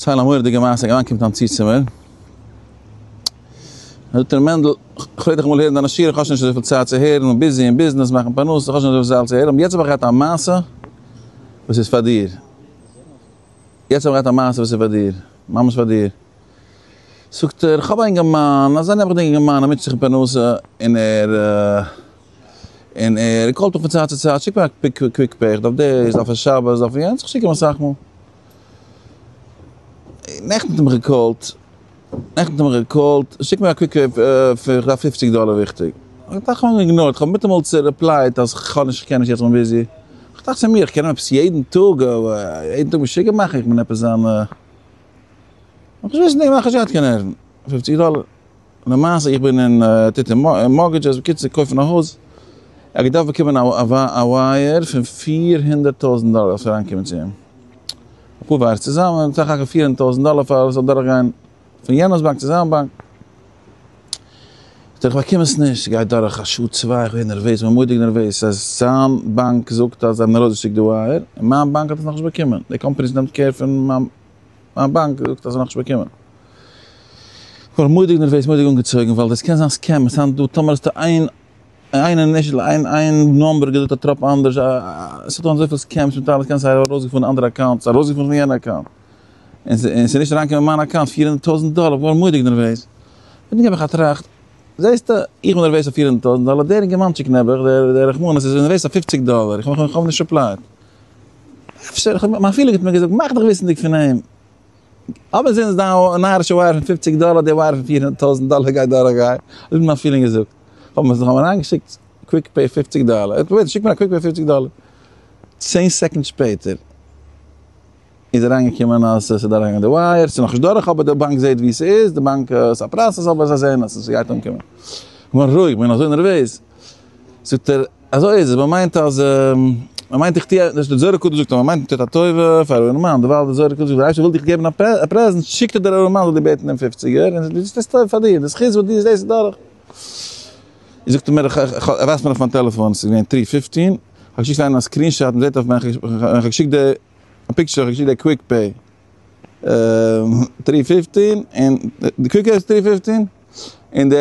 ציילן א מורא'דיגע מעשה, א אינגערמאן קומט היינט צו צו מיר, זאגט ער מענדל, כ'פלעג דיך אמאל הערן דיינע שיעורים, כ'האב שוין נישט אזויפיל צייט צו הערן, כ'בין busy אין ביזנעס, מאכן פרנסה, כ'האב שוין נישט אזויפיל צייט צו הערן, אבער יעצט האב איך געהאט א מעשה וואס איז פאר דיר, יעצט האב איך געהאט א מעשה וואס איז פאר דיר, ממש פאר דיר. זאגט ער, כ'האב א אינגערמאן, אזא נעבעכדיגע אינגערמאן, ער מוטשעט זיך אין פרנסה, און ער און ער call ט מיך פון צייט צו צייט, שיק מיר א quick pay, איך דארף דאס, דארף פאר שבת, דארף יענץ, איך שיק אים אסאך מאל. נעכטן האט ער מיך גע call ט, נעכטן האט ער מיך גע call ט, שיק מיר א quick pay פאר איך דארף פופציג דאלער וויכטיג. איך האב אים ignore ט, איך האב מיטאמאל צו reply ט אז כ'האב נישט, כ'קען נישט יעצט, כ'בין busy. איך טראכט צו מיר, איך קען אים עפעס יעדן טאג, יעדן טאג משוגע מאכן, איך בין עפעס זיין. איך וויס נישט, איך האב נישט געהאט קיין נערוון, פופציג דאלער. למעשה איך בין אין טוט אין mortgages, בקיצור קויפן א הויז, ער האט געדארפט באקומען א wire פון 400 טויזנט דאלער אויף אריינקומען צו אים, אפאר wires צוזאמען, סך הכל 400 טויזנט דאלער פאר עס זאל דורכגיין פון יענעמס באנק צו זיין באנק. זאגט ער איך באקום עס נישט, ס'גייט דורך א שעה צוויי, איך ווער נערוועז, כ'בין מורא'דיג נערוועז, אז זיין באנק זאגט אז זיי האבן ארויסגעשיקט די wire, און מיין באנק האט עס נאכנישט באקומען, די קאמפאני וואס נעמט care פון מיין מיין באנק זאגט אז זיי האבן נאכנישט באקומען. כ'וואלט מורא'דיג נערוועז, מורא'דיג אנגעצויגן, ווייל דאס קען זיין scam, עס היינט דא טאמער האסטו איין איין initial איין איין number געזאגט א טראפ אנדערש, עס איז דא אזויפיל scams מיט אלעס, קען זיין ארויסגעפארן אנדערע accounts, ארויסגעפארן פון יענע account, און ס'איז נישט אריינגעקומען אין מיין account 400 טויזנט דאלער, כ'בין געווארן מורא'דיג נערוועז. נאכדעם געב איך א טראכט, זעסטו, איך בין נערוועז אויף 400 טויזנט דאלער, דער אינגערמאנטשיק נעבעך, דער רחמנות איז נערוועז אויף 50 דאלער, איך האב נישט replied. אפשר, איך האב, מיין feeling האט מיר געזאגט, מאך דיך וויסנדיג פון אים. אבער זינט דיין נארישע wire פון 50 דאלער, די wire פון 400 טויזנט דאלער גייט דורכגיין, האט מיין feeling געזאגט. האב מיר זיך אריינגעשיקט quick pay 50 דאלער. ער האט פרובירט, שיק מיר א quick pay 50 דאלער. 10 seconds שפעטער איז אריינגעקומען אז עס איז דורכגעגאנגען די wire, ס'איז נאכנישט דורך אבער די באנק זעט ווי ס'איז, די באנק, ס'איז א process אבער זיי זעען אז ס'גייט אנקומען. כ'בין רואיג, כ'בין אזוי נערוועז. זאגט ער, אזוי איז עס, מען מיינט אז, מען מיינט איך טוה, דאס די זוהר הקדוש זאגט אז מען מיינט מען טוט א טובה פאר ארעמאן, דערווייל די זוהר הקדוש זאגט דער אייבערשטער וויל דיך געבן א present, שיקט ער דער ארעמאן זאל דיר בעטן דעם פופציגער, און דאס איז טוב פאר דיר, די זכות וואס דו זעסט איז דורך. זאגט ער מיר, ער ווייזט מיר אויף מיין טעלעפאן, עס איז געווען three 15, איך האב געשיקט איינעם א screenshot, מען זעט אויף מיין, איך האב געשיקט די picture, איך האב געשיקט די quick pay, three 15, און די quick pay איז three 15. און די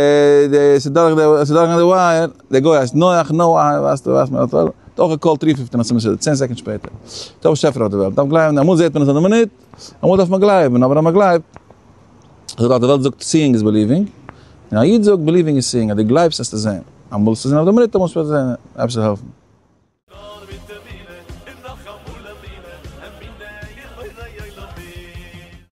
די ס'איז דורך די ס'איז דורך די wire, די גוי הייסט נוח נוח ווייסט ווייסט מען האט אויך גע call ט three 15 אז ס'איז 10 seconds שפעטער. דא באשעפער אויף די וועלט, דארף גלייבן, אמאל זעט מען עס אין די מינוט, אמאל דארף מען גלייבן, אבער אז מען גלייבט, אזוי ווי די וועלט זאגט seeing is believing, און א איד זאגט believing is seeing, אז דו גלייבסט וועסטו זען, אמאל וועסטו זען אויף די מינוט, אמאל שפעטער זען, אייבערשטער זאל העלפן.